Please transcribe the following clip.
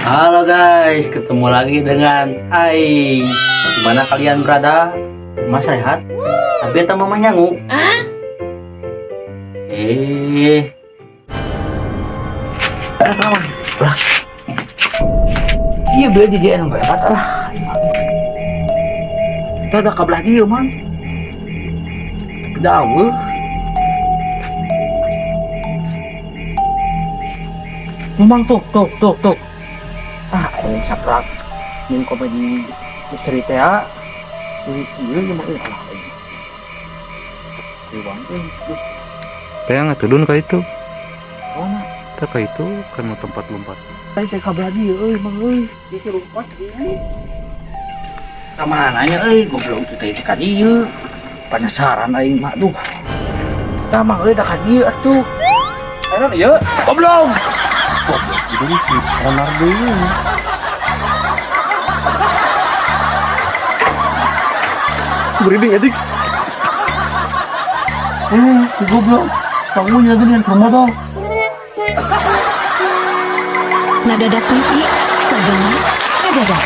Halo guys, ketemu lagi dengan Aing. Gimana kalian berada? Mas sehat? Tapi eta mama nyangu. Eh. Lah. Iya beli jadi anu hebat lah. Kita ada kabelah dia, man. Dawuh. Memang tuh, tuh, tuh, tuh. Ah, ini sakrat. Ini komedi misteri teh. Ah. Iya, iya, mah alah. Iwan euy. Kayak nggak turun ka itu. Mana? Tak ka itu karena tempat lompat. Teh teh kabelah dieu euy, mang euy. Ieu teh lompat dieu. Ka mana nya euy, goblok teh teh ka dieu. Penasaran aing mah duh. Tah mang euy tah ka dieu atuh. Ayo ieu. Goblok. Goblok jadi si onar deui. Merinding adik. Eh, si goblok. Bangun lagi dengan komodo. Nadadak TV, segala nadadak.